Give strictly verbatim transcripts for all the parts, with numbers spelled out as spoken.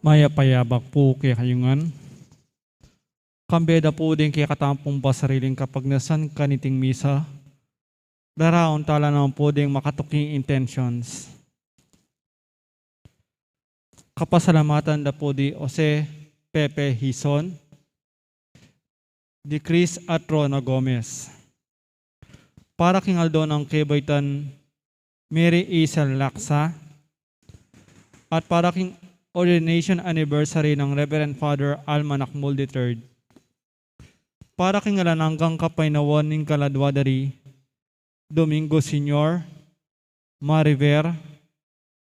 Mayap a yabak pu kekayu ngan. Kambe da pu ding kekatamung basariling kapagnasan kaniting misa. Daraun tala naman pu ding makatuking intentions. Kapasalamatan da pu di Jose Pepe Hizon, di Chris at Rona Gomez. Para king aldo nang kebaitan Mary Isel Laksa, at para king ordination anniversary nang Reverend Father Almanac Mulde third. Para king alang anggang kapaynawan ning kaladwa da ri Domingo Senior, Mariver,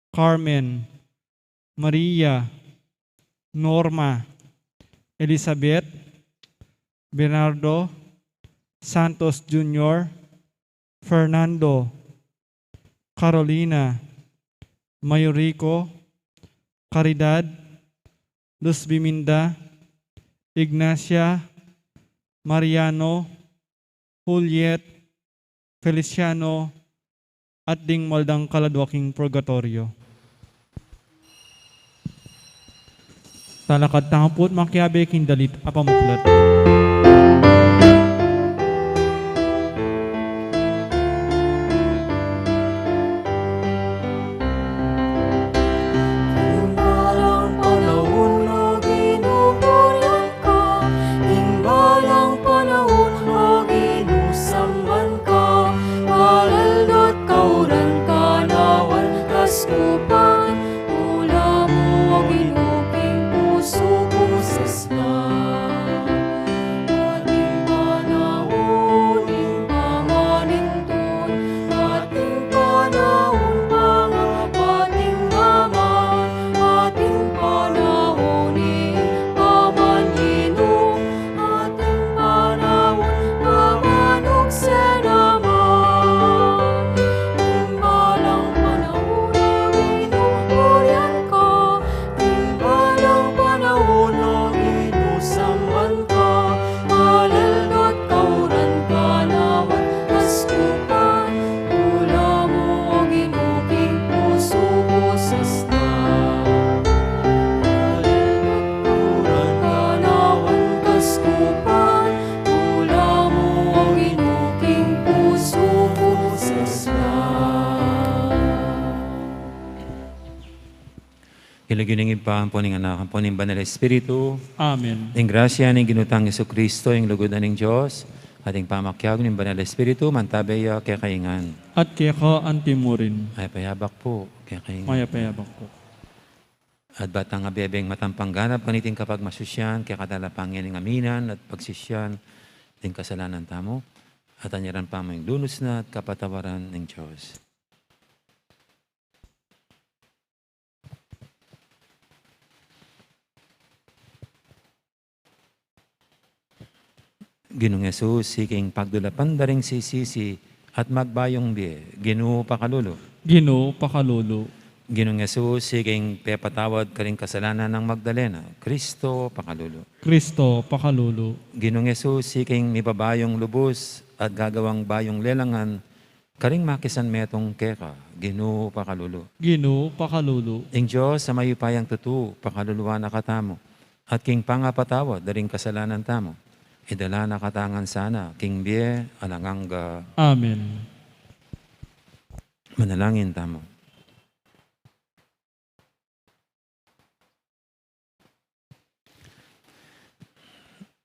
Carmen, Maria, Norma, Elizabeth, Bernardo, Santos Junior, Fernando, Carolina, Mayurico, Caridad, Luz Biminda, Ignacia, Mariano, Juliet, Feliciano, at ding maldang kaladwa king purgatorio. Talakad tamu pu't makiabe king dalit a pamuklat. King balang panaun, O Ginu, purian ka. King balang panaun, O Ginu, samban ka. Kalaldo at kauran, kanawan kaskupan. Pula mu, O Ginu, king pusu ku sastan. Ating panaun ning pamanintun, ating panaun pangapating naman, ating panaun ning pamaninu, ating panaun pamanukse naman. King balang panaun, O Ginu, purian ka. King balang panaun, O Ginu, samban ka. Kalaldo at kauran, kanawan kaskupan. Pula mu, O Ginu, king pusu ku sastan. Kalaldo at kauran, kanawan kaskupan. Pula mu, O Ginu, king pusu ku sastan. King lagyu ning Ibpa, ampo ning Anak, ampo ning Banal Espiritu. Amen. Ing grasya ning Ginu tang Jesucristo, ing lugud na ning Dios, at ing pamakiabe ning Banal Espiritu, mantabe ya kekayu ngan. At keka anti murin. Mayap a yabak pu kekayu ngan. Mayap a yabak pu. At bat tang abebeng matampang ganap kaniting kapagmasusyan, kekatamu la pang aminan at pagsisian ding kasalanan tamu, at anyaran pa mu ing lunus na at kapatawaran ning Dios. Ginung Jesus, ika ing pagdulapan da ring sisisi at magbayung bie, Ginu pakalulu. Ginu pakalulu. Ginung Jesus, ika ing pepatawad karing kasalanan nang Magdalena, Kristo pakalulu. Kristo pakalulu. Ginung Jesus, ika ing mibabayung lubus at gagawang bayung lelangan karing makisanmetung keka, Ginu pakalulu. Ginu pakalulu. Ing Dios a mayupayang tutu, pakaluluan na katamu, at king pangapatawad da ring kasalanan tamu, idala na katamu ngan sana king bie alang angga. Amen. Manalangin tamu.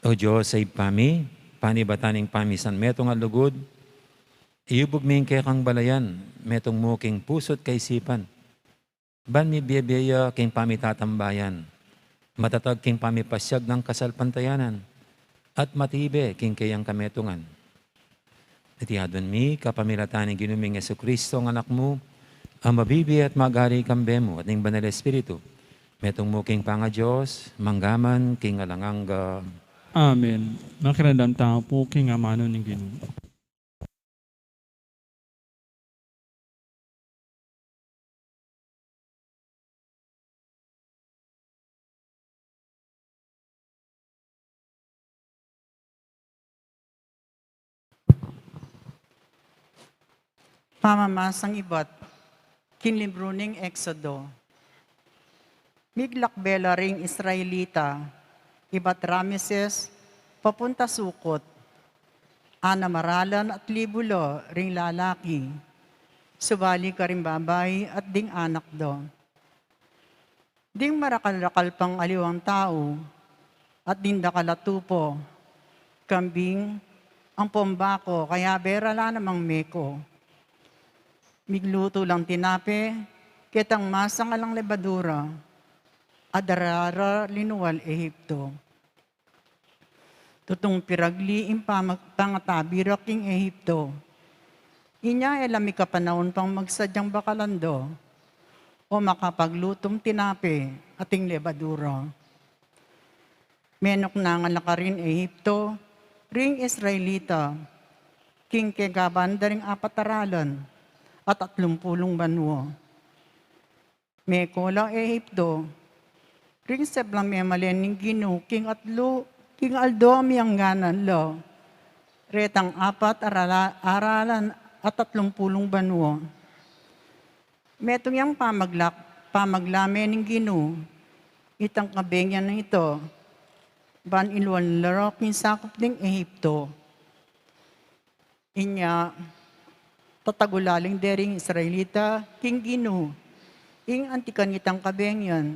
O Dios a Ibpa mi, panibatan ning pamisanmetung a lugud, iyubug mi ing kekang balayan, metung mu king pusu't kaisipan. Ban mibie-bie ya king pamitatambayan, matatag king pamipasiag nang kasalpantayanan, at matibe king keyang kametungan. Iti adwan mi kapamilatan ning Ginu ming Jesucristo, ing Anak mu, a mabibie at magari kambe mu at ning Banal Espiritu, metung mu king pangaDios, mangga man king alang angga. Amen. Makiramdam tamu pu king amanu ning Ginu. Pamamasang ibat. King libru ning Exodo. Miglakbe la ring Israelita ibat Rameses papunta Sukot. Anam a ralan at libu la ring lalaki, subali karing babai at ding anak da. Ding marakal-rakal pang aliwang tau, at ding dakal a tupo, kambing, ampong bako, kayabe ra la namang meko. Miglutu lang tinape, ketang masang alang lebadura, a darara linual Ehipto. Tutung piragli ing pamag-, pangatabi ra king Ehipto. Inya e la mikapanaun pang magsadyang bakalan da, o makapaglutung tinape ating lebadura. Menuknangan la karin Ehipto ring Israelita, king kekaban da ring apat a ralan at atlumpulung banua. Meko la Ehipto ring sablang memalen ning Ginu king atlu, king aldo a miyangganan la, retang apat a rala-, a ralan at atlumpulung banua. Metung yang pamaglak-, pamaglame ning Ginu itang kabengyan a ita, ban iluan la ra king sakup ning Ehipto. Inya, tatagulaling de ring Israelita king Ginu ing anti kanitang kabengyan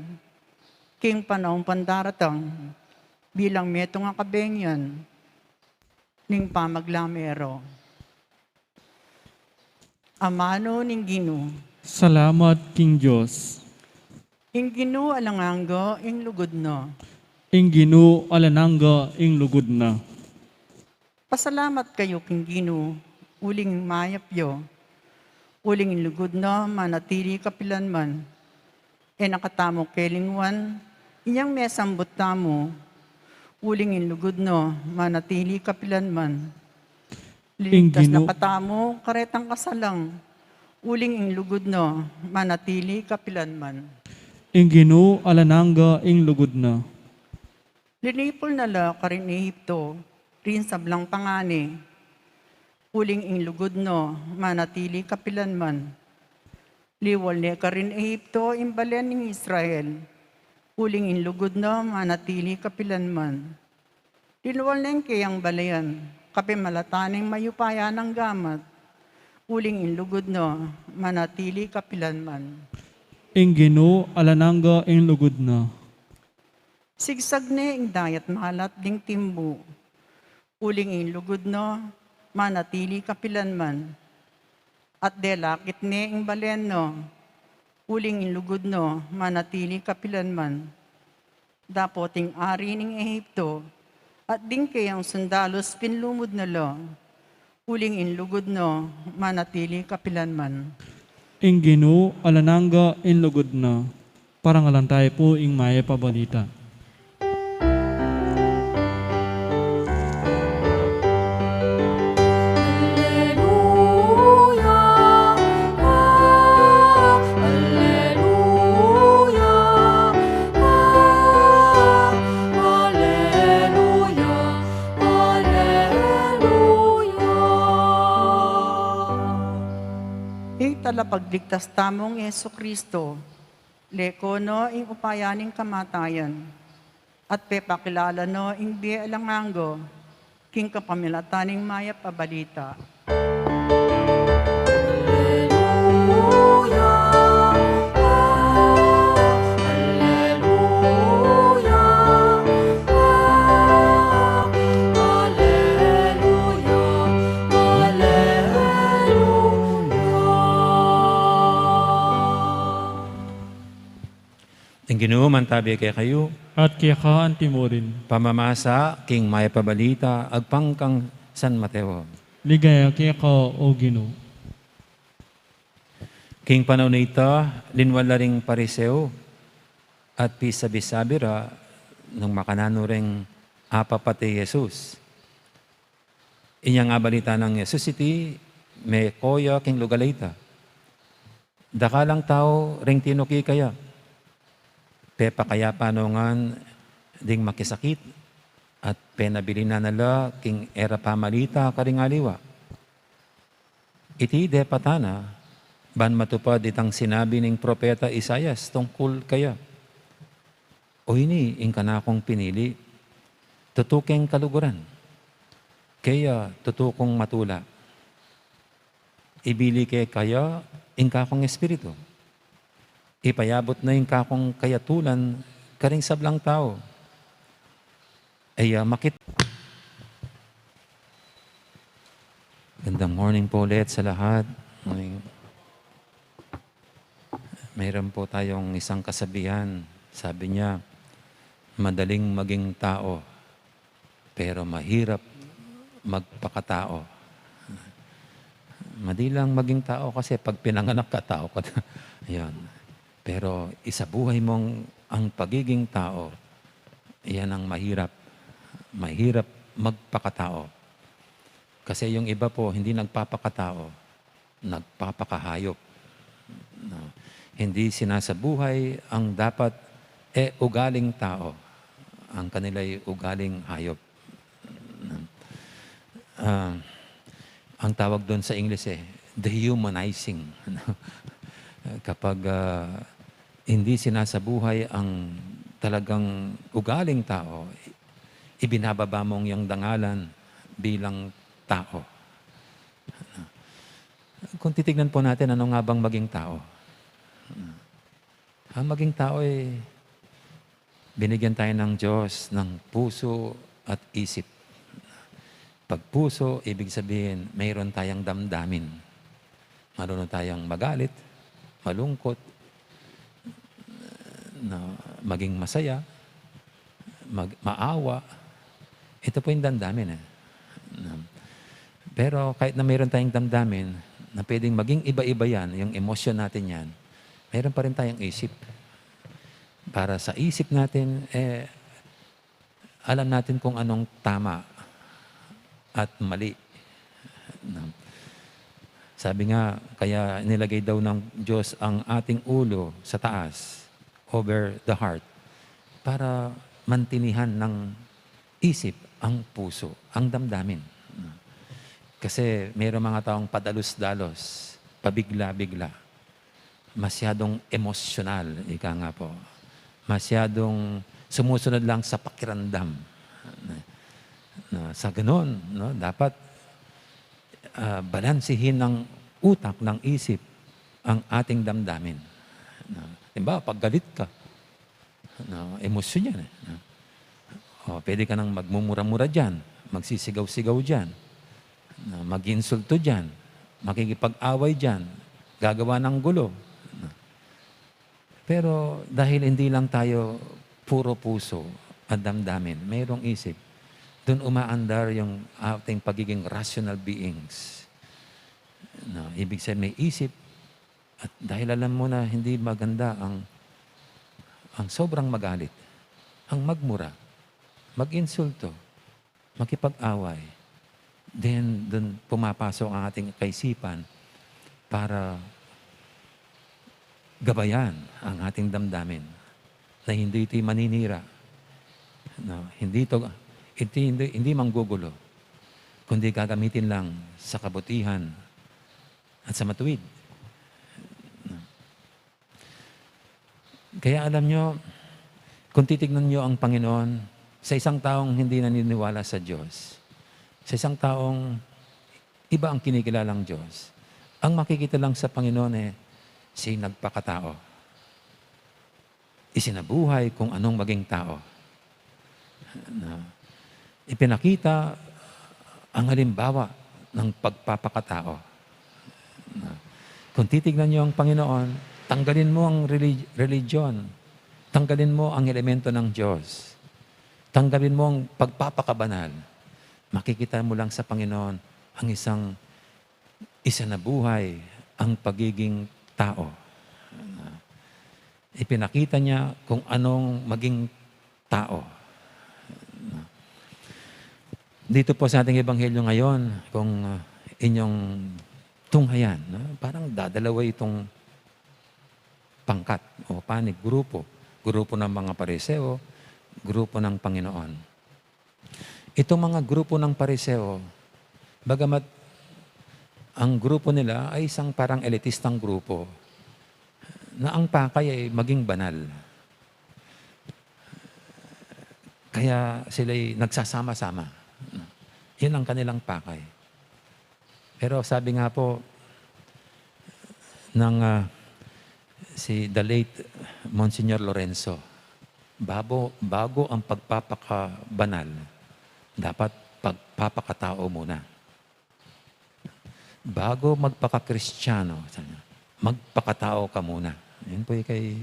king panaun pang daratang, bilang metung a kabengyan ning pamaglame ra. Amanu ning Ginu. Salamat king Dios. Ing Ginu alang angga ing lugud na. Ing Ginu alang angga ing lugud na. Pasalamat kayu king Ginu, uling mayap ya. Uling ing lugud na manatili kapilanman. E na katamu kelingwan inyang mesambut tamu, uling ing lugud na manatili kapilanman. Ing Lintas na Ginu- katamu karetang kasalang, uling ing lugud na manatili kapilanman. Ing Ginu alang angga ing lugud na. Linipul na la karin Ehipto ring sablang pangani, uling ing lugud na manatili kapilanman. Liwal ne karin Ehipto ing balen ning Israel, uling ing lugud na manatili kapilanman. Linual neng keyang balen, kapimalatan ning mayupaya nang gamat, uling ing lugud na manatili kapilanman. Ing Ginu alang angga ing lugud na. Sigsag ne ing dayat malat ding timbu, uling ing lugud na manatili kapilanman. At delakit ne ing balen na, uling ing lugud na manatili kapilanman. Dapot ing ari ning Ehipto at ding keyang sundalus pinlumud na la, uling ing lugud na manatili kapilanman. Ing Ginu alang angga ing lugud na. Parangalan tayu pu ing mayap a balita. Alleluia, alleluia, alleluia, alleluia. Ing talapagligtas tamung Jesucristo, leko no ing upaya ning kamatayan, at pepakilala no ing bie alang angga, king kapamilatan ning mayap a balita. Alleluia, alleluia, alleluia. Ing Ginu mantabi kekayu. At keka antimurin. Pamamasa king mayap a balita agpang kang San Mateo. Ligaya keka, O Ginu. King panaun a ita, linwal la ring Pariseo at pisabi-sabi ra nung makananu reng apapat i Jesus. Inyang abalita nang Jesus iti, meko ya king lugal a ita. Dakal lang tau reng tinuki kaya. Pepakayapan no ngan ding makisakit at penabilin na la king e ra pamalita karing aliwa. Iti depatan na, ban matupad itang sinabi ning propeta Isaias tungkul kaya. O ini ing kanakung pinili, tutu keng kaluguran, kaya tutu kung matula. Ibili ke kaya ing kakung espiritu. Ipayabut na ing kakung kayatulan karing sablang tau. Ay, ah, makit-, Gandang morning po ulit sa lahat. May, mayroon po tayong isang kasabihan. Sabi niya, "Madaling maging tao, pero mahirap magpakatao." Madali lang maging tao kasi pag pinanganak ka, tao ka. Yan. Pero isabuhay mong ang pagiging tao, yan ang mahirap. Mahirap magpakatao. Kasi yung iba po, hindi nagpapakatao, nagpapakahayop. No? Hindi sinasabuhay ang dapat, eh, ugaling tao. Ang kanila'y ugaling hayop. Ah, ang tawag doon sa English, eh, dehumanizing. Kapag, ah, hindi sinasabuhay ang talagang ugaling tao, ibinababa mong yang dangalan bilang tao. Kung titignan po natin, ano nga bang maging tao? Ang maging tao ay binigyan tayo ng Diyos ng puso at isip. Pag puso, ibig sabihin, mayroon tayong damdamin. Marunong tayong magalit, malungkot, na maging masaya, mag-, maawa. Ito po yung damdamin, eh. Na, pero kahit na mayroon tayong damdamin, na pwedeng maging iba-iba yan, yung emosyon natin yan, mayroon pa rin tayong isip. Para sa isip natin, eh, alam natin kung anong tama at mali. No? Sabi nga, kaya nilagay daw ng Diyos ang ating ulo sa taas, over the heart, para mantinihan ng isip ang puso, ang damdamin. No? Kasi mayroong mga taong padalos-dalos, pabigla-bigla, masyadong emosyonal, ika nga po. Masyadong sumusunod lang sa pakiramdam. Na, sa ganun, no, dapat, ah, balansehin ng utak, ng isip, ang ating damdamin. Na, halimbawa, pag galit ka, no, emosyon yan, eh, no? O, pwede ka nang magmumura-mura dyan, magsisigaw-sigaw dyan, no, mag-insulto dyan, makikipag-away dyan, gagawa ng gulo, no? Pero dahil hindi lang tayo puro puso at damdamin, mayroong isip, dun umaandar yung ating pagiging rational beings. No, ibig sabihin, may isip, at dahil alam mo na hindi maganda ang, ang sobrang magalit, ang magmura, mag-insulto, makipag-away, then dun pumapasok ang ating kaisipan para gabayan ang ating damdamin na hindi ito maninira. No, hindi ito, hindi, hindi, hindi manggugulo, kundi gagamitin lang sa kabutihan at sa matuwid. Kaya alam nyo, kung titignan nyo ang Panginoon, sa isang taong hindi naniniwala sa Diyos, sa isang taong iba ang kinikilalang Diyos, ang makikita lang sa Panginoon, eh, siya'y nagpakatao. Isinabuhay kung anong maging tao. Na ipinakita ang halimbawa ng pagpapakatao. Na, kung titignan nyo ang Panginoon, tanggalin mo ang relig-, religion, tanggalin mo ang elemento ng Diyos, tanggalin mo ang pagpapakabanal, makikita mo lang sa Panginoon ang isang isinabuhay ang pagiging tao. Ipinakita niya kung anong maging tao. Dito po sa ating ebanghelyo ngayon, kung, ah, inyong tunghayan, no? Parang dadalawa itong pangkat o panig, grupo. Grupo ng mga Pariseo, grupo ng Panginoon. Itong mga grupo ng Pariseo, bagamat Ang grupo nila ay isang parang elitistang grupo na ang pakay ay maging banal. Kaya sila'y nagsasama-sama. Yun ang kanilang pakay. Pero sabi nga po ng, ah, si the late Monsignor Lorenzo, babo-, bago ang pagpapakabanal, dapat pagpapakatao muna. Bago magpaka-Kristiyano, sabi niya, magpakatao ka muna. Yun po yung kay,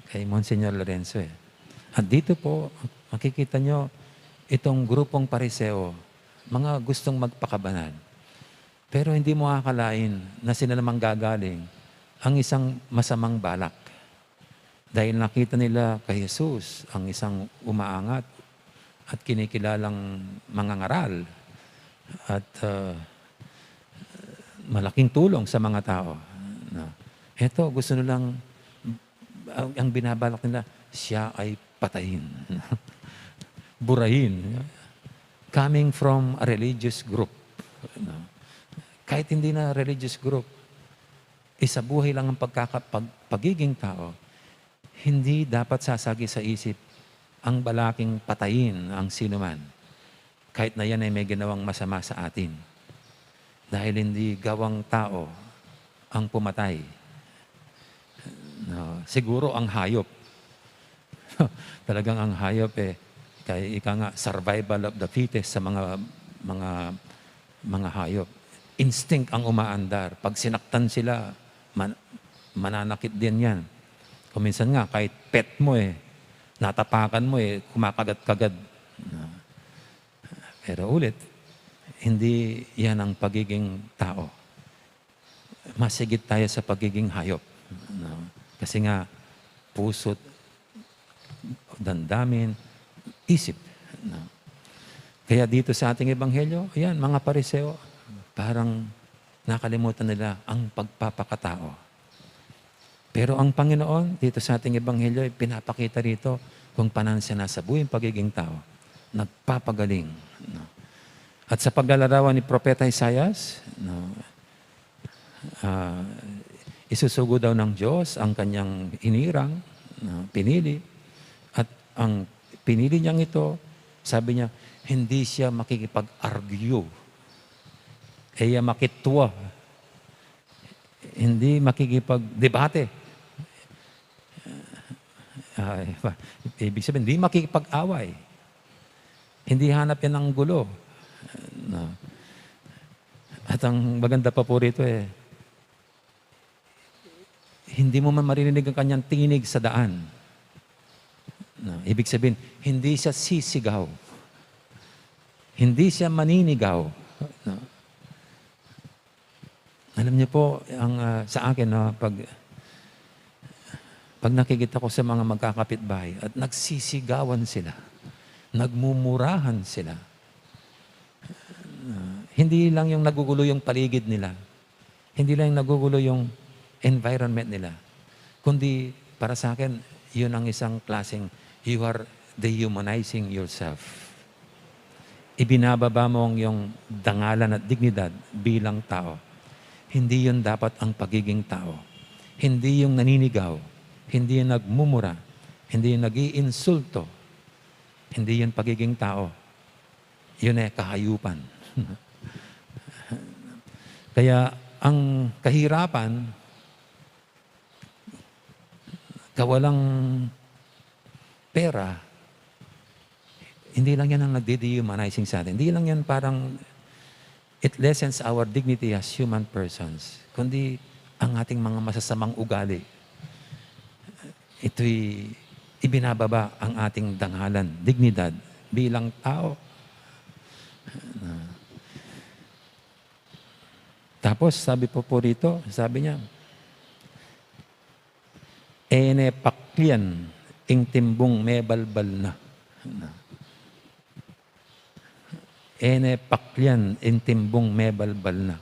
kay Monsignor Lorenzo eh. At dito po, makikita nyo itong grupong Pariseo, mga gustong magpakabanal. Pero hindi mo akalain na sila na manggagaling ang isang masamang balak. Dahil nakita nila kay Jesus ang isang umaangat at kinikilalang mangangaral at, ah, malaking tulong sa mga tao. No? Eto, gusto nilang, ang, ang binabalak nila, siya ay patayin. Burahin. Coming from a religious group. No? Kahit hindi na religious group, isabuhay lang ang pagkaka-, pag-, pagiging tao, hindi dapat sasagi sa isip ang balaking patayin ang sinuman, kahit na yan ay may ginawang masama sa atin. Dahil hindi gawang tao ang pumatay. No, siguro ang hayop. Talagang ang hayop eh, kay ika nga, survival of the fittest sa mga, mga, mga hayop. Instinct ang umaandar. Pag sinaktan sila, man-, mananakit din yan. Kung minsan nga, kahit pet mo eh, natapakan mo eh, kumakagat-kagad. No? Pero ulit, hindi yan ang pagiging tao. Mas higit tayo sa pagiging hayop. No? Kasi nga, puso't damdamin, isip. No? Kaya dito sa ating ebanghelyo, ayan, mga Pariseo, parang nakalimutan nila ang pagpapakatao. Pero ang Panginoon, dito sa ating ebanghelyo, ay pinapakita rito kung panan sinasabuhay ang pagiging tao. Nagpapagaling. No? At sa paglalarawan ni Propeta Isaias, no, ah, isusugo daw ng Diyos ang kanyang hinirang, no, pinili. At ang pinili niyang ito, sabi niya, hindi siya makikipag-argue. E ya makitwa. Hindi makikipagdebate. Ah, ibig sabihin, hindi makikipag-away. Hindi hanap yan ng gulo. No? At ang maganda pa po rito eh, hindi mo man maririnig ang kanyang tinig sa daan. No? Ibig sabihin, hindi siya sisigaw. Hindi siya maninigaw. No? Alam niyo po, ang, ah, sa akin, no, pag, pag nakikita ko sa mga magkakapitbahay at nagsisigawan sila, nagmumurahan sila, ah, hindi lang yung nagugulo yung paligid nila, hindi lang yung nagugulo yung environment nila, kundi para sa akin, yun ang isang klaseng you are dehumanizing yourself. Ibinababa mo ang iyong dangalan at dignidad bilang tao. Hindi yun dapat ang pagiging tao. Hindi yung naninigaw, hindi yung nagmumura, hindi yung nag-iinsulto, hindi yun pagiging tao. Yun eh, kahayupan. Kaya ang kahirapan, kawalang pera, hindi lang yan ang nagde-dehumanizing sa atin. Hindi lang yan parang it lessens our dignity as human persons, kundi ang ating mga masasamang ugali. Ito'y ibinababa ang ating dangalan, dignidad bilang tao. Tapos, sabi po po rito, sabi niya, "E ne paklian ing timbung mebalbal na." "E ne paklian ing timbung mebalbal na."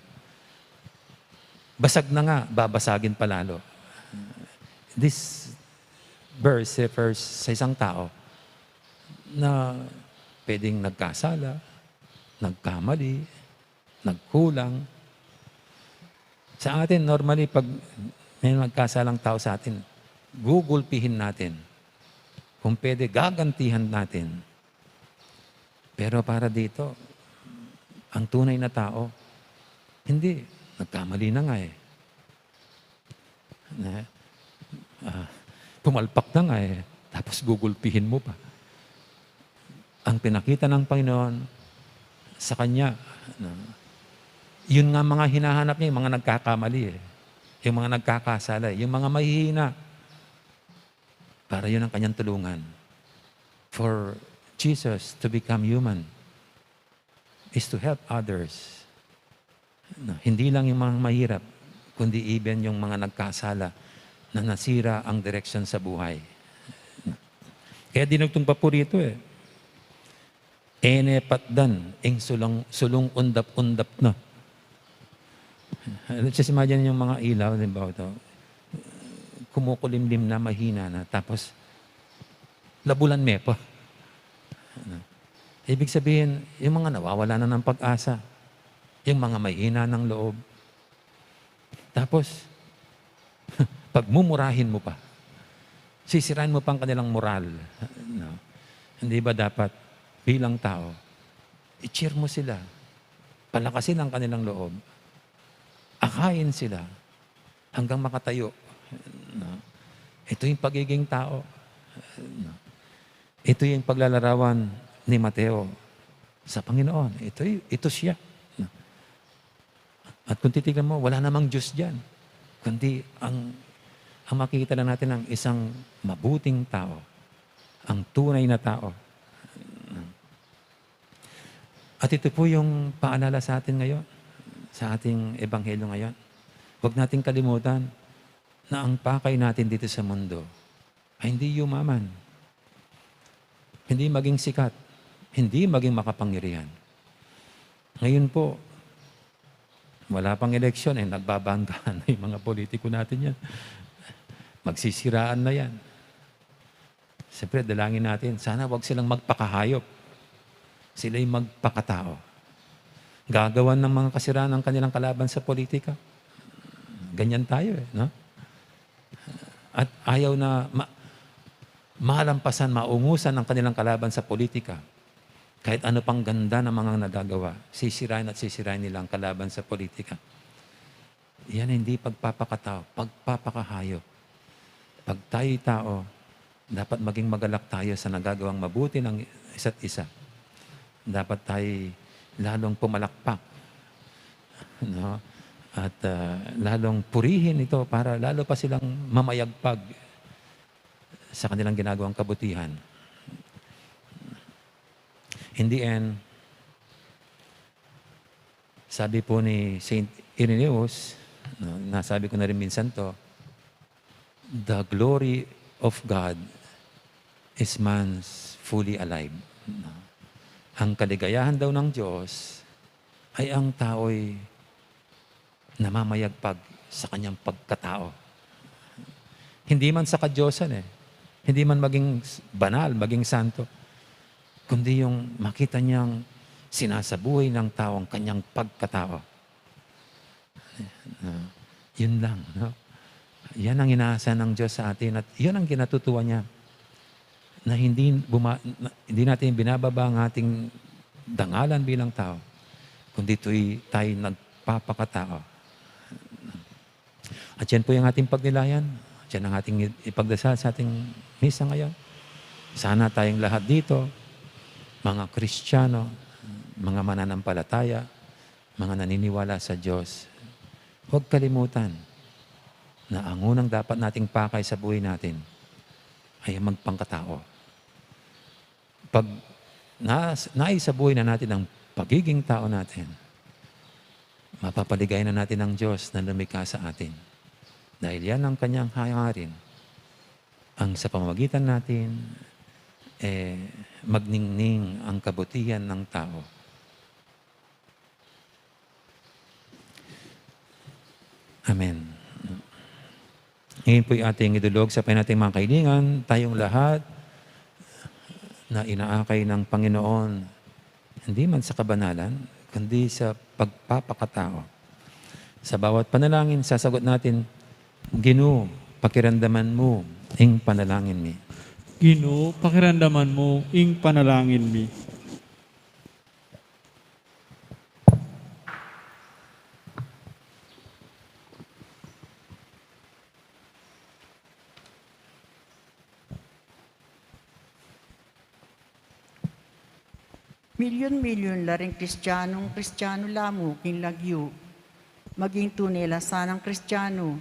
Basag na nga, babasagin pa lalo. This verse refers sa isang tao na pwedeng nagkasala, nagkamali, nagkulang, Sa atin, normally, pag may nagkasalang tao sa atin, gugulpihin natin. Kung pwede, gagantihan natin. Pero para dito, ang tunay na tao, hindi. Nagkamali na nga eh. Na, ah, pumalpak na nga eh. Tapos gugulpihin mo pa. Ang pinakita ng Panginoon sa kanya, no? Yun nga mga hinahanap niya, yung mga nagkakamali eh. Yung mga nagkakasala eh. Yung mga mahihina. Para yun ang kanyang tulungan. For Jesus to become human is to help others. No, hindi lang yung mga mahirap, kundi even yung mga nagkasala na nasira ang direksyon sa buhay. Kaya dinugtong pa po rito eh. E ne patdan ing sulung, sulung undap-undap na. Let's just imagine yung mga ilaw, halimbawa ito, kumukulimlim na, mahina na, tapos labulan me pa. Ano? Ibig sabihin, yung mga nawawala na ng pag-asa, yung mga mahina ng loob. Tapos, pagmumurahin mo pa. Sisirain mo pa ang kanilang moral. No? Hindi ba dapat, bilang tao, i-cheer mo sila? Palakasin ang kanilang loob. Akayin sila hanggang makatayo. No? Ito yung pagiging tao. No? Ito yung paglalarawan ni Mateo sa Panginoon. Ito, y- ito siya. No? At kung titignan mo, wala namang Diyos dyan. Kundi ang, ang makikita lang natin ang isang mabuting tao. Ang tunay na tao. At ito po yung paalala sa atin ngayon, sa ating ebanghelyo ngayon. Huwag nating kalimutan na ang pakay natin dito sa mundo ay hindi yumaman, hindi maging sikat, hindi maging makapangyarihan. Ngayon po, wala pang eleksyon, eh, nagbabanggahan na yung mga politiko natin yan. Magsisiraan na yan. Siyempre, dalangin natin, sana wag silang magpakahayop. Sila'y magpakatao. Gagawan ng mga kasiraan ang kanilang kalaban sa politika. Ganyan tayo eh, no? At ayaw na ma- malampasan, maungusan ang kanilang kalaban sa politika. Kahit ano pang ganda ng mga nagagawa, sisirain at sisirain nila ang kalaban sa politika. Yan hindi pagpapakatao, pagpapakahayop. Pag tayo'y tao, dapat maging magalak tayo sa nagagawang mabuti ng isa't isa. Dapat tayo'y lalong pumalakpak, no? At, ah, lalong purihin ito para lalo pa silang mamayagpag sa kanilang ginagawang kabutihan. In the end, sabi po ni Saint Irenaeus, no, nasabi ko na rin minsan to, "The glory of God is man's fully alive." No? Ang kaligayahan daw ng Diyos ay ang tao'y namamayagpag sa kanyang pagkatao. Hindi man sa kadiyosan eh. Hindi man maging s- banal, maging santo. Kundi yung makita niyang sinasabuhay ng tao ang kanyang pagkatao. Ah, yun lang, no? Yan ang inaasa ng Diyos sa atin at yun ang kinatutuwa niya. Na hindi, buma- na, hindi natin binababa ang ating dangalan bilang tao, kundi ito'y tayo nagpapakatao. At yan po yung ating pagnilayan. At yan ang ating ipagdasal sa ating misa ngayon. Sana tayong lahat dito, mga Kristiyano, mga mananampalataya, mga naniniwala sa Diyos, huwag kalimutan na ang unang dapat nating pakay sa buhay natin ay ang magpangkatao. Pag na, naisabuhay na natin ang pagiging tao natin, mapapaligaya na natin ang Diyos na lumikha sa atin. Dahil yan ang kanyang hangarin, ang sa pamamagitan natin, eh, magningning ang kabutihan ng tao. Amen. Ngayon po'y ating idulog sa Panginoon nating mga kaibigan, tayong lahat na inaakay ng Panginoon, hindi man sa kabanalan, kundi sa pagpapakatao. Sa bawat panalangin, sasagot natin, "Ginu, pakiramdaman mu ing panalangin mi." Ginu, pakiramdaman mu ing panalangin mi. Milyun-milyun la ring Kristianung Kristianu la mu king lagyu, maging tune la sanang Kristianu,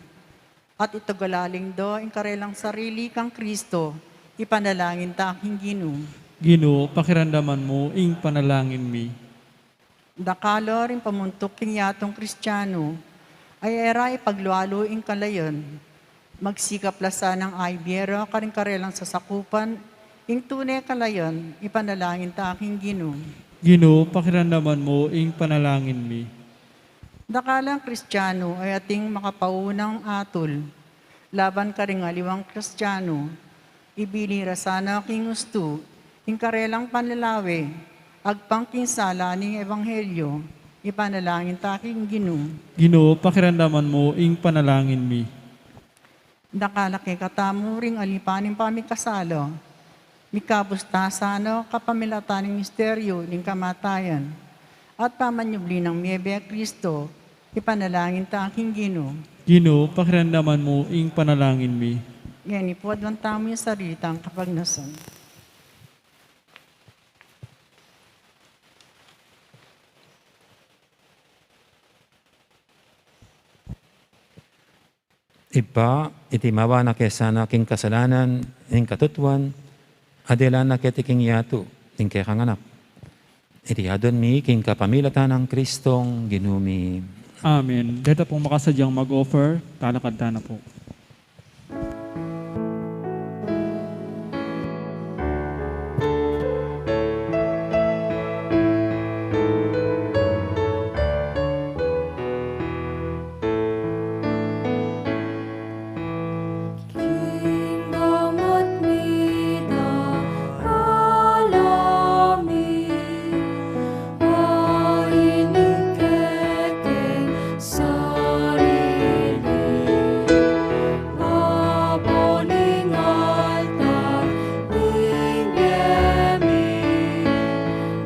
at itugalaling do ing karelang sarili kang Kristo, ipanalangin ta king Ginu. Ginu, pakiramdaman mu ing panalangin mi. Dakal la ring pamuntuk king yatung Kristianu, ay e ra ipaglualu ing kalayan. Magsikap la sanang ibie ra karing karelang sasakupan ing tune kalayan, ipanalangin ta king Ginu. Ginu, pakiramdaman mu ing panalangin mi. Dakal lang Kristianu ay ating makapaunang atul laban karing aliwang Kristianu. Ibili ra sana king ustu ing karelang panlalawe, agpang king sala ning ebanghelyo, ipanalangin ta king Ginu. Ginu, pakiramdaman mu ing panalangin mi. Dakal la kekatamu ring alipan ning pamikasala, mikabus ta sana kapamilatan ning misteryu ning kamatayan at pamanyubli nang mie Kristo, ipanalangin ta king Ginu. Ginu, pakiramdaman mu ing panalangin mi. Ngeni pu, aduan tamu ing sarili tang kapagnasan. Ibpa, iti mawa na ke sana king kasalanan ning katutuan, a dela na keti king yatu ning kekang Anak. Iti aduan mi king kapamilatan nang Kristong Ginu mi. Amen. Deta pung makasadyang mag-offer, talakad ta na pu. King gamat mi, darala mi, a ining kekeng sarili, babo ning altar ning bie mi.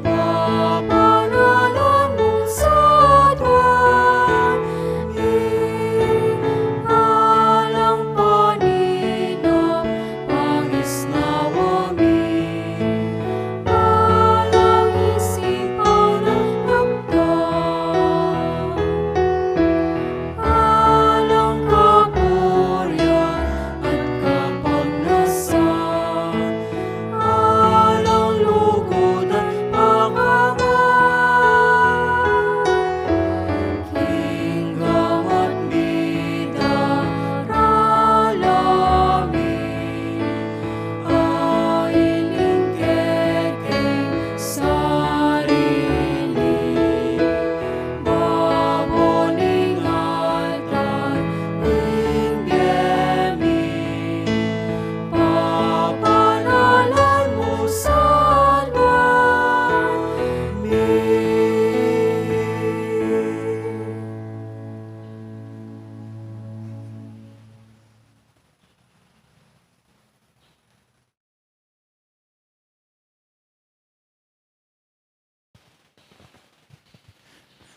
Papanalan mu sa aduan ing alang panina, pangisnawa mi, alang isipan at lugdan, alang kapurian at kapagnasan, alang lugud at pakawan. King gamat mi, darala mi, a ining kekeng sarili, babo ning altar ning bie mi, papanalan mu sa aduan mi.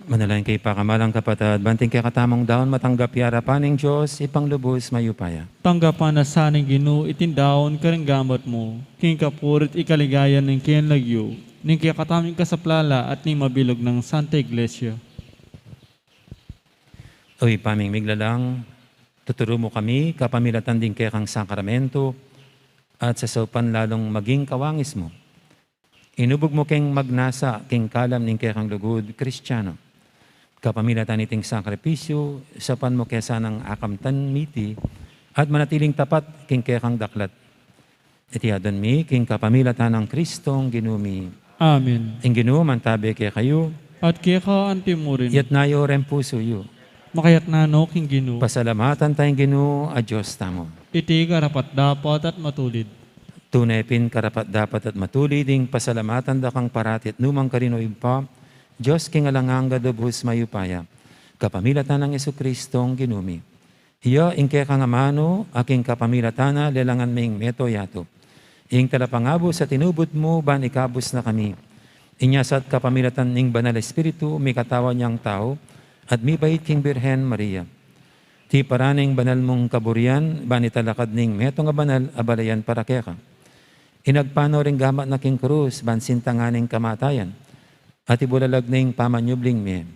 Manalangin kayu, pakamalan kung kapatad, ban iting kekatamung daun matanggap ya king arapan ning Dios, Ibpang lubus mayupaya. Tanggapan na sa ning Ginu iting daun karing gamat mu, king kapurian at kaligayan ning kayang lagyu, ning kekatamung kasaplalan at ning mabilug nang Santa Iglesia. O Ibpa ming miglalang, tuturu mu kami kapamilatan ding kekang sakramentu, at sasaupan lalung maging kawangis mu. Inubug mu keng magnasa king kalam ning kekang lugud Kristiano. Kapamilatan niting sakripisyu, saupan mu ke sanang akamtan miti at manatiling tapat king kekang daklat. Iti aduan mi king kapamilatan nang Kristong Ginu mi. Amen. Ing Ginu mantabe kekayu. At keka anti mu rin. Itas yu ring pusu yu. Makatas no king Ginu. Pasalamatan taya ing Ginu a Dios tamu. Iti karapat-dapat at matulid. Tune pin karapat-dapat at matulid ing pasalamatan da kang parati at nukarin man, O Ibpa, Dios king alang angga, lubus mayupaya. Kapamilatan nang Jesucristong Ginu mi. Iya ing kekang amanu, a king kapamilatan na lelangan ming meto yatu. Ing talapangabus a tinubud mu ban ikabus na kami. Inya sa kapamilatan ning Banal Espiritu, mikatawan yang tau, at mibait king Birhen Maria. Tiparan ing banal mung kaburian, ban italakad ning metung a banal a balayan para keka. Inagpang no ring gamat na king krus, ban sintangan ing kamatayan, at ibulalag ning pamanyubling mie.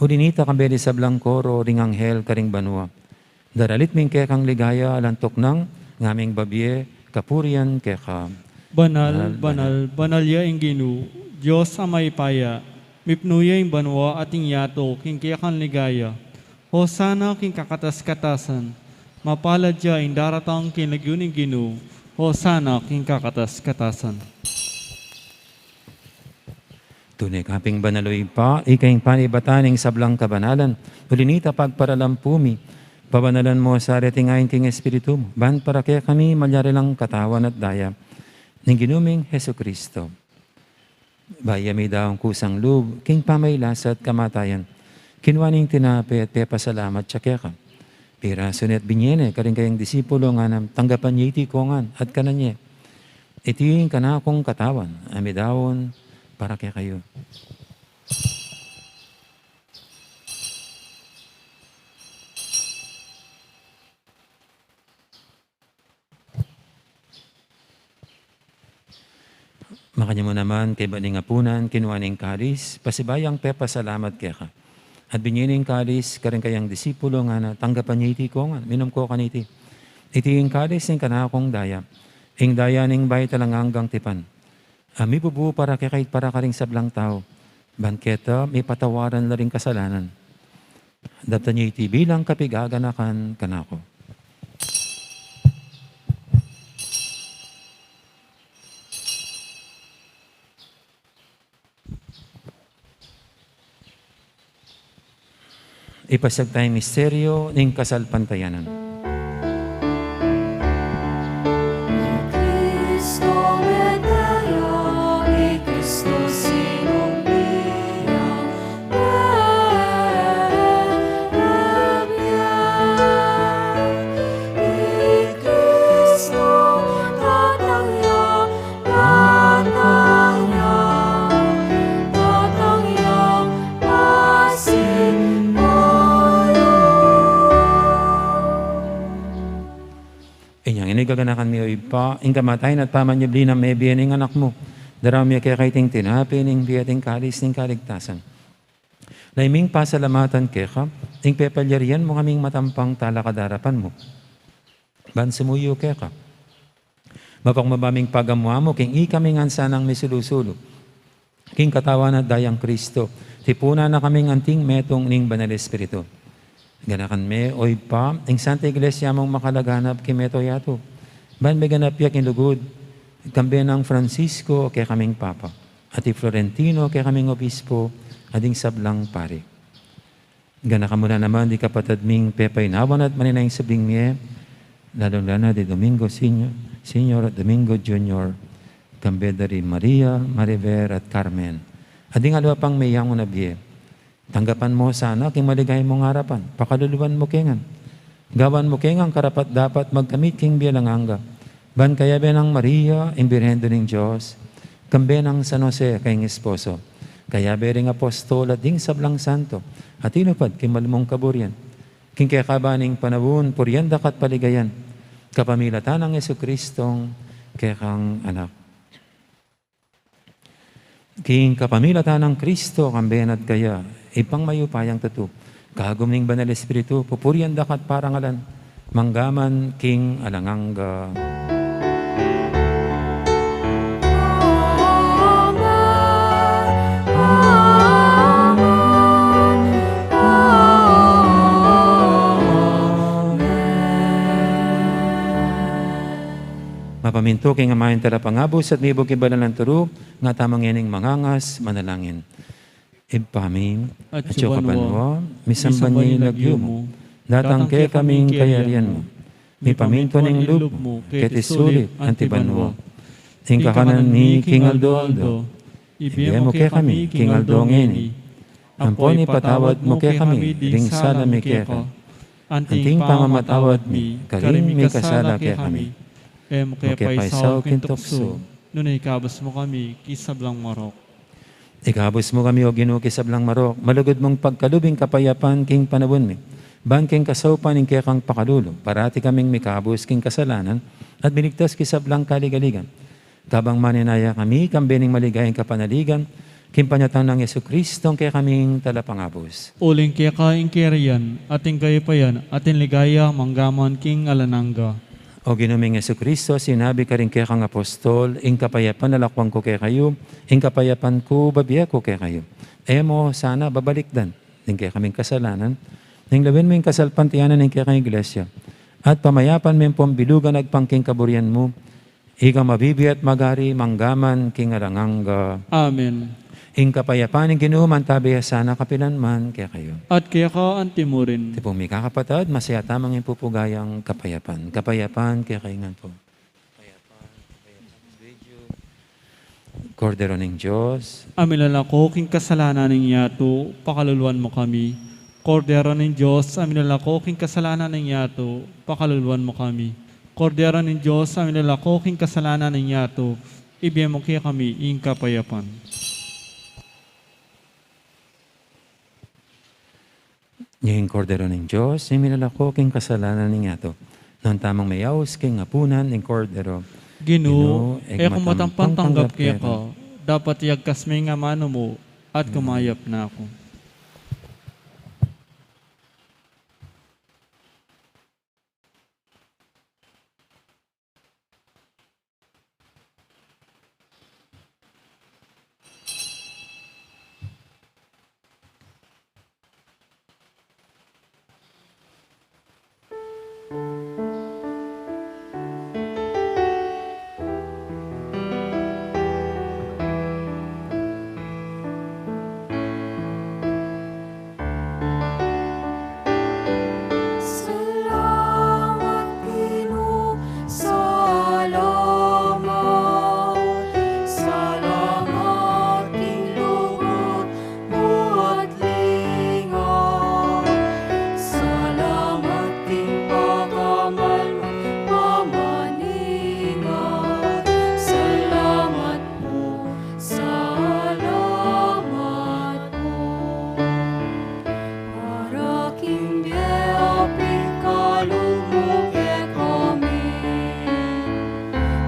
Uli nita, kambe ding sablang koro ring anghel karing banua, daralit mi ing kekang ligaya, alang tuknang ngaming babie kapurian keka. Banal, banal, banal ya ing Ginu, Dios a mayupaya, mipnu ya ing banua at ing yatu king kekang ligaya. Hosana king kakatas-katasan, mapalad ya ing daratang king lagyu ning Ginu, Hosana king kakatas-katasan. Tune ka pin banal, o Ibpa, ika ing panibatan ning sablang kabanalan, uli nita pagparalan pu mi, pabanalan mu sa reting ain king Espiritu mu, ban para kekami malyari lang katawan at daya ning Ginu ming Jesucristo. Bayu ya midaun kusang lub king pamagkasakit at kamatayan, kinua ne ing tinape at pepasalamat ya keka. Pirasu ne at binie ne karing kayang disipulo, ngana, tanggapan ye iti kongan at kanan ye. Iti ing kanakung katawan a midaun para kekayu. Makanyan mu naman, kaybat ning apunan, kinua ne ing kalis, pasibayu yang pepasalamat keka. At binie ne ing kalis karing kayang disipulo, ngana, tanggapan ye iti kongan, minum ko kaniti. Iti ing kalis ning kanakung daya, ing daya ning bayu at alang anggang tipan, a mibubu para kekayu at para karing sablang tau, ban keta mipatawaran la ring kasalanan. Daptan ye iti bilang kapaganakan kanaku. Ipasiag taya ing misteryu ning kasalpantayanan. I Kristo mete ya, i Kristo sinumbi ya, mete ya, i Kristo datang ya, datang ya, datang ya, asin bayu. Inyang ini gaganakan mi, o Ibpa, ing kamatayan at pamanyubli nang mebie ning Anak mu. Daraun mi keka iting tinape ning bie at ing kalis ning kaligtasan. Lalu ming pasalamatan keka, ing pepalyarian mu kaming matampang talakad king arapan mu. Ban sumuyu keka, mapakumbaba ming pagamu-amu king ikami ngan sanang misulu-sulu king katawan at dayang Kristo, tipunan na kaming anting metung ning Banal Espiritu. Ganakan me, o Ibpa, ing Santa Iglesia mung makalaganap king meto yatu, ban meganap ya king lugud, kambe nang Francisco a kekaming Papa, at i Florentino a kekaming Obispo, at ding sablang pari. Ganakan mu na naman ding kapatad ming pepainawan at manenaya king subling mie, lalung-lalu na di Domingo Senior, Senior at Domingo Junior, kambe da ri Maria, Mariver at Carmen, at ding aliwa pang meyangu na bie. Tanggapan mu sana king maligaya mung arapan, pakaluluan mu ke ngan. Gawan mu ke ngan karapat-dapat magkamit king bie alang angga. Ban kayabe nang Maria, ing Birhen Indu ning Dios, kambe nang San Jose, kayang esposo, kayabe ring apostol at ding sablang santo, a tinupad king malugud mung kaburian, king kekaban ning panaun, purian da ka at paligayan, kapamilatan nang Jesucristong kekang Anak. King kapamilatan nang Kristo, kambe na at kaya, Ibpang mayupayang tutu, kagum ning Banal Espiritu, pupurian da ka at parangalan, mangga man king alang angga. Amen. Amen. Amen. Mapamintu king Ama ing Talapangabus at mibug king banal a turu, ngatamu ngening mangangas, manalangin. Ibpa mi, atsu ka banua, misamban ya ing lagyu mu, datang kekami ing kayarian mu, mipamintuan ing lub mu, keti sulip anti banua. Ing kakanan mi king aldo-aldo, ibie mu kekami king aldo ngeni, Ampon ipatawad mu kekami ding sala mi keka, anting pamamatawad mi karing mikasala kekami. E mu ke paisaul king tuksu, nune ikabus mu kami king sablang marok. Ikabus mu kami, O Ginu, king sablang marok, malugud mung pagkalub ing kapayapan king panaun mi, ban king kasaupan ning kekang pakalulu, parati kaming mikabus king kasalanan at miligtas king sablang kaligaligan. Kabang manenaya kami, kambe ning maligayang kapanaligan, king panyatang nang Jesucristo, kekaming talapangabus. Uling keka ing kayarian, at ing kayapayan, at ing ligaya, manggaman king alang angga. O Ginu ming Jesucristo, sinabi karing kekang apostol, ing kapayapan lalakwan ku kekayu, ing kapayapan ku babie ku kekayu. E mu sana babalikdan ing kekaming kasalanan, nune lawen mu ing kasalpantayanan ning kekang iglesia, at pamayapan me ampon bilugan agpang king kaburian mu, ikang mabibie at magari manggaman king alang angga. Amen. Ing kapayapan ning Ginu mantabi ya sana kapilan man kekayu. At keka antimurin. Tipung mikakapatad, masaya tamang ing pupugayang kapayapan. Kapayapan kekayu ngan pu. Kapayapan, kapayapan, video. Kordero ning Dios, a milalako king kasalanan ning yatu, pakaluluan mu kami. Kordero ning Dios, a milalako king kasalanan ning yatu, pakaluluan mu kami. Kordero ning Dios, a milalako king kasalanan ning yatu, ibie mu kekami ing kapayapan. Ing Kordero ning Dios, a milalako king kasalanan ning yatu. Nuan tamung meyaus king apunan ning Kordero. Ginu, Ginu, e ku matampang tanggap keka, dapot iyagkas me ing amanu mu, at kumayap na ku. Salamat, Ginu, salamat. Salamat king lugud mu at linga. Salamat king pakamal mu pamaninga. Salamat pu, salamat pu. Para king bie a pikalub mu kekami.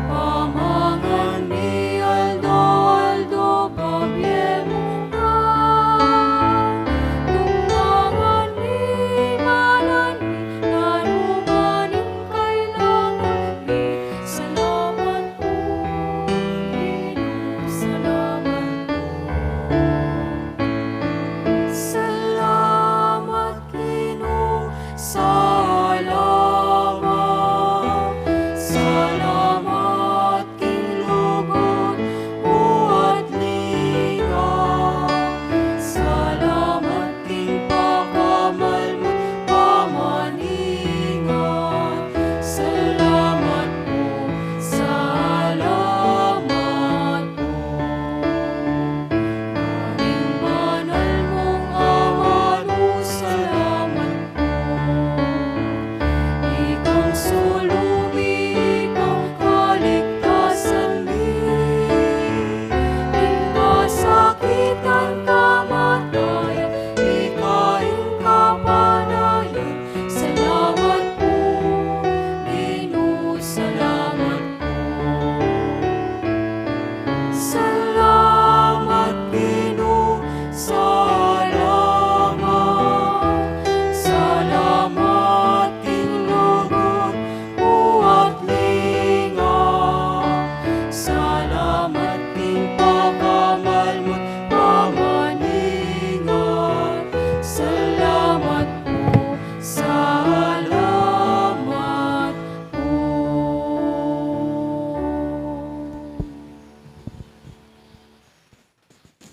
Pamangan mi aldo-aldo, pabie mu na. Tumbangan mi, malan mi, nanu man ing kailangan mi. Salamat pu, Ginu, salamat pu. Salamat, Ginu, salamat. Salamat king lugud mu at linga. Salamat king pakamal mu pamaninga. Salamat pu, salamat pu. Ing banal mung amanu, salamat pu. Ikang sulu mi, ikang kaligtasan mi. Ing kasakitan, kamatayan, ika ing kapanayan. Salamat pu, Ginu, salamat pu. Salamat, Ginu, salamat. Salamat king lugud mu at linga. Salamat king pakamal mu't pamaninga. Salamat pu, salamat pu.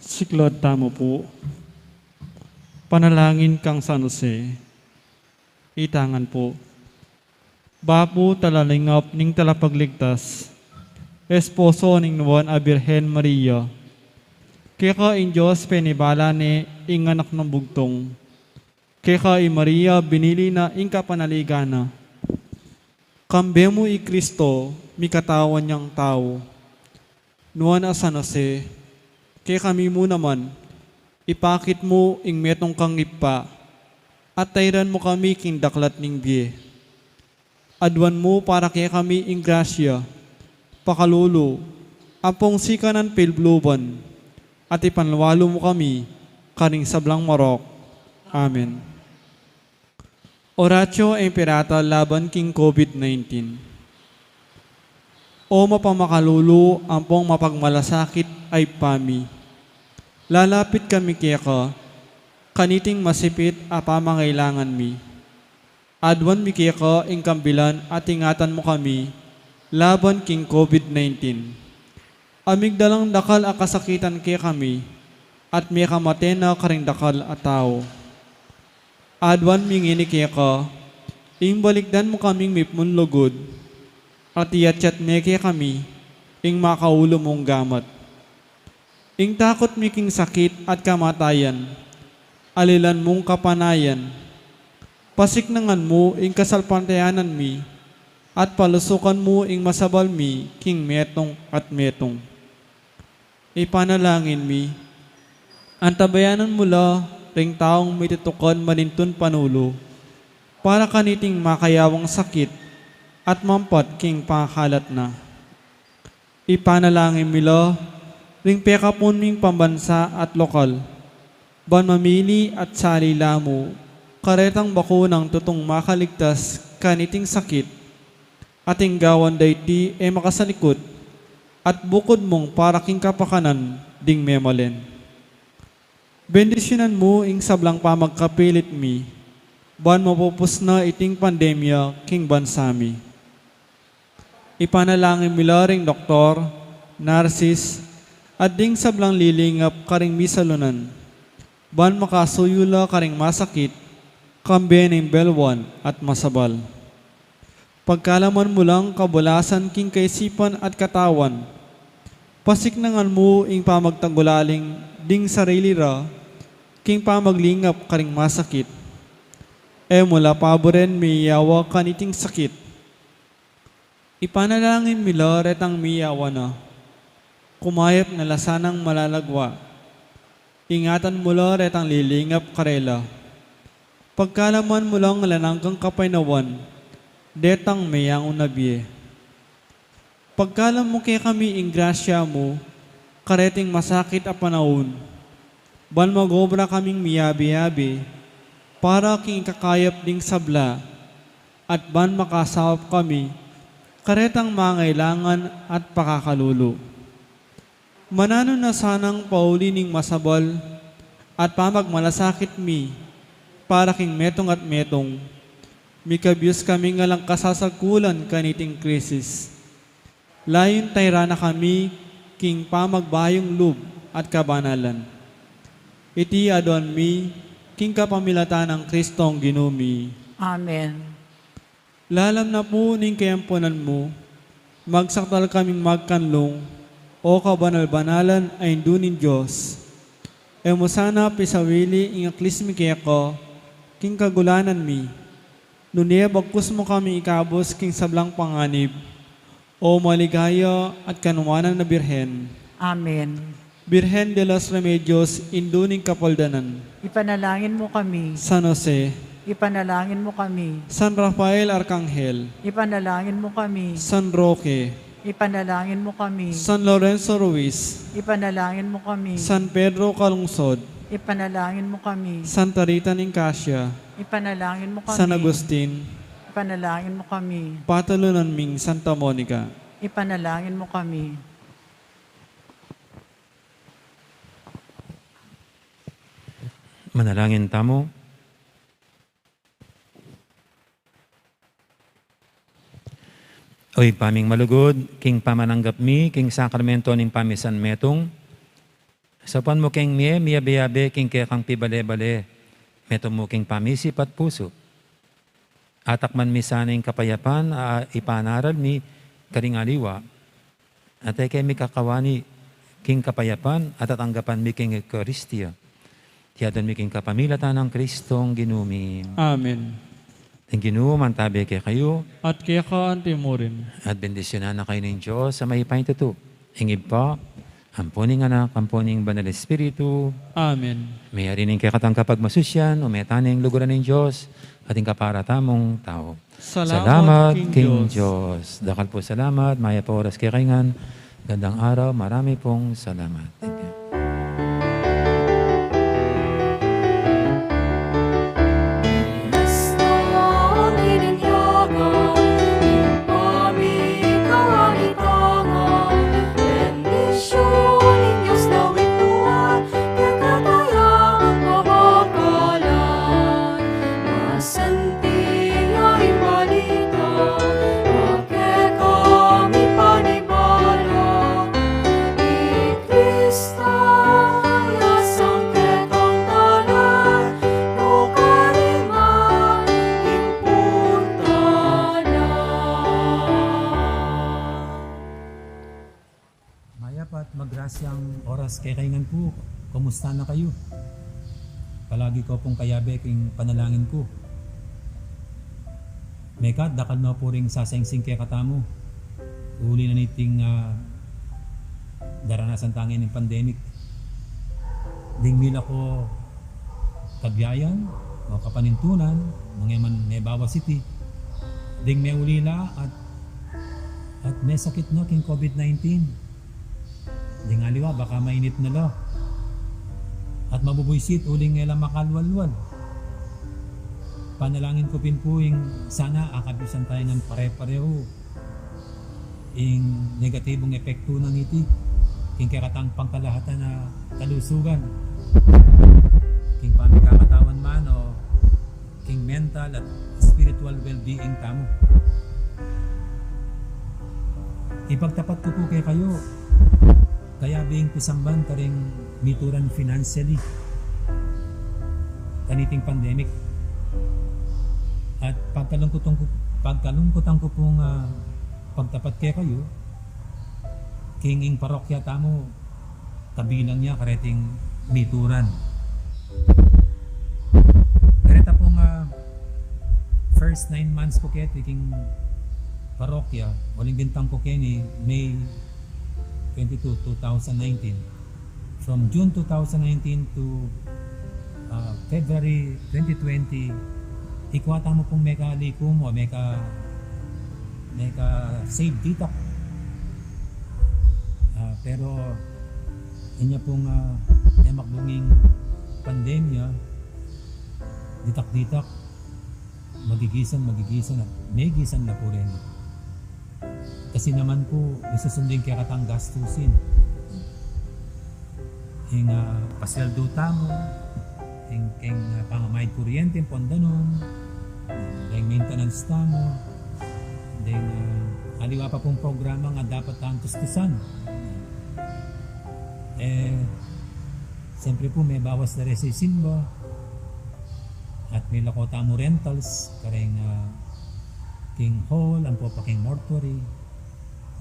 Siklaud tamu pu. Panalangin kang San Jose. Itangan pu. Bapu, talalingap ning Talapagligtas, esposo ning Nuan a Birhen Maria, Keka ing Dios penibala ne ing anak nang bugtung. Keka i Maria binili na ing kapanaligan na. Kambe mu i Kristo, mikatawan yang tau. Nuan a San Jose, kekami mu naman, ipakit mu ing metung kang Ibpa, at tairan mu kami king daklat ning bie. Aduan mu para kekami ing grasya, pakalulu, ampong sikanan pilubluban, at ipanwalu mu kami karing sablang marok. Amen. Oratio Imperata laban king COVID nineteen. O mapamakalulu ampong mapagmalasakit a Ibpa mi, lalapit kami keka, kaniting masipit a pamangailangan mi. Aduan mi keka ing kambilan at ingatan mu kami laban king COVID nineteen. Amigdalang dakal a kasakitan kekami, at mekamate na karing dakal a tau. Aduan mi ngeni keka, ing balikdan mu kaming mipnun lugud, at iyatyat ne kekami ing makaulu mung gamat. Ing takut mi king sakit at kamatayan, alilan mung kapanayan, pasiknangan mu ing kasalpantayanan mi, at palusukan mu ing masabal mi king metung at metung. Ipanalangin mi, antabayanan mu la ring taung mitutukan manintun panulu, para kaniting makayawang sakit at mampat king pangakalat na. Ipanalangin mi la ring pekapun ming pambansa at lokal, ban mamili at sali la mu karetang bakunang tutung makaligtas kaniting sakit, at ing gawan da iti e makasalikut, at bukud mung para king kapakanan ding memalen. Bendisyunan mu ing sablang pamagkapilit mi, ban mapupus na iting pandemya king bansa mi. Ipanalangin mi la ring doktor, narsis, at ding sablang lilingap karing misalunan, ban makasuyu la karing masakit, kambe ning belwan at masabal. Pagkalaman mu lang kabulasan king kaisipan at katawan, pasiknangan mu ing pamagtagulaling ding sarili ra king pamaglingap karing masakit. E mu la paburen miyawa kaniting sakit. Ipanalangin mi la retang miyawa na, kumayap na la sanang malalagwa. Ingatan mu la retang lilingap karela. Pagkalaman mu lang alang anggang kapaynawan detang meyangu na bie. Pagkalam mu kekami ing grasya mu kareting masakit a panaun, ban mag-obra kaming miyabe-yabe para king ikakayap ding sabla, at ban makasaup kami karetang mangailangan at pakakalulu. Mananu na sanang pauli ning masabal at pamagmalasakit mi para king metung at metung, mikabus kaming alang kasasagkulan kaniting krisis. Layun tairan na kami king pamagbayung lub at kabanalan. Iti aduan mi king kapamilatan nang Kristong Ginu mi. Amen. Lalam na pu ning kayampunan mu, magsakdal kaming magkanlung, O kabanal-banalan a Indu ning Dios. E mu sana pisawili ing aklis mi keka king kagulanan mi, nune bagkus mu kami ikabus king sablang panganib, O maligaya at kanuanan a Birhen. Amen. Birhen de los Remedios, Indu ning Kapaldanan. Ipanalangin mu kami. San Jose. Ipanalangin mu kami. San Rafael Arkanghel. Ipanalangin mu kami. San Roque. Ipanalangin mu kami. San Lorenzo Ruiz. Ipanalangin mu kami. San Pedro Calungsod. Ipanalangin mu kami. Santa Rita ning Cascia. Ipanalangin mu kami. San Agustin. Ipanalangin mu kami. Patalunan ming Santa Monica. Ipanalangin mu kami. Manalangin tamu. O Ibpa ming malugud, king pamananggap mi king sakramento ning pamisan metung, saupan mu keng mie miyabe-yabe king kekang pibale-bale, metung mu king pamisip at pusu. Atakman mi sana ing kapayapan a ipanaral mi karing aliwa, at e ke mi kakawani king kapayapan at tatanggapan mi king Eukaristia. Iti adwan mi king kapamilatan nang Kristong Ginu mi. Amen. Ing Ginu mantabe kekayu. At keka anti mu rin. At bendisyunan na kayu ning Dios a mayupayang tutu, ing Ibpa, ampo ning Anak, ampo ning Banal Espiritu. Amen. Meyari ne ing kekatang kapagmasusian, ume tane ing luguran ning Dios, at ing kapara tamung tau. Salamat king Dios. Dakal pung salamat, mayap a oras kekayu ngan. Gandang araw, marami pung salamat. Thank you. Mayap at magrasyang oras kekayu ngan pu. Kumusta na kayu? Palagi ko pung kayabe king panalangin ku. Mekad dakal no pu ring sasangsing kekatamu uli na niting, ah, daranasan tang pandemic. Ding mila ko kabiayan o kapanintunan, nung e man mebawas iti, ding meulila at, at mesakit no king COVID nineteen. Ding aliwa, baka mainit na la at mabubuisit uling e la makalwalwal. Panalangin ku pin pu ing sana akabisan tayu ngan pare-parehu ing negatibung epektu na niti king kekatang pangkalahatan a kalusugan, king pamikakatawan man o king mental at spiritual well-being tamu. Ipagtapat ku pu kekayu, kayabe ing pisamban karing mituran financially kaniting pandemic. At pagkalungkutan ku, pagkalungkutan ku pung, ah, pagtapat kekayu, king ing parokya tamu, kabilang ya kareting mituran. Kareta pung, ah, first nine months ku keti king parokya, uling bintang ku keni May twenty-two, two thousand nineteen. From June two thousand nineteen to, ah, February twenty twenty, ikwa tamu pung mekalikum o meka, meka-save ditak. Ah, pero inya pung, ah, memakbung ing pandemya, ditak-ditak, magigisan, magigisan, at megisan na pu rin. Kasi naman pu, isusundu ing kekatang gastusin. Ing, ah, pasweldu tamu, ing, ing, ah, pamamayad kuryente, ing pon danum, ing maintenance tamu, ing, ah, aliwa pa pung programa nga dapat tang tustusan. E, siyempre pu, mebawas la rin ing simba. At milako tamu rentals, karing, ah, king hall, ampo pa king mortuary.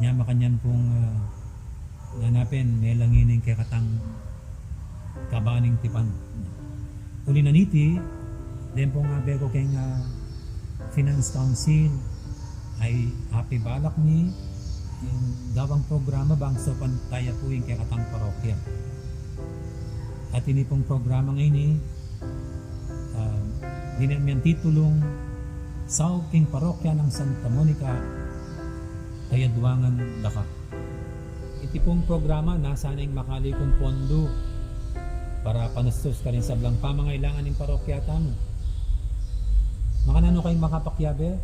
Nya makanyan pung, ah, ngana pin, melangi ning kekatang kabaning tipan. Uli na niti, deng pung abe ku keng, ah, Finance Council, a apibalak mi ing gawang programa bang saupan taya pu ing kekatang parokya. At ini pung programa ngeni, ah, dinan mi titulung Saup king Parokya nang Santa Monica, Kayadwangan, Daka. Iti pung programa, nasa na ing makalikum pondu para panustus karing sablang pamangailangan ning parokya tamu. Makananu kayu makapakiabe?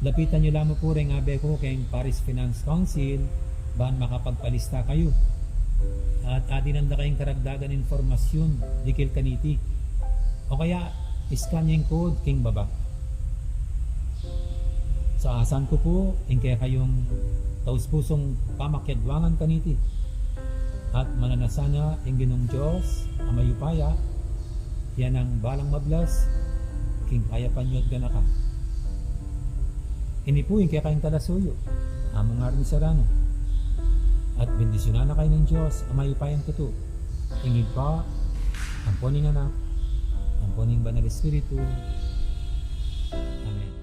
Lapitan yu la mu pu ring abe ku keng Parish Finance Council, ban makapagpalista kayu. At adinan da kayung karagdagan impormasyun dikil kaniti. O kaya, i-scan yu ing code king baba. Saasan ku pu ing kekayung taus-pusung pamakiadwangan kaniti. At mananasana ing Ginung Dios a mayupaya, ya nang balang mablas king kayapan yu at ganaka. Ini pu ing kekayung talasuyu, Among Arnie Serrano. At bendisyunan na kayu ning Dios a mayupayang tutu, ing Ibpa, ampo ning Anak, ampo ning Banal Espiritu. Amen.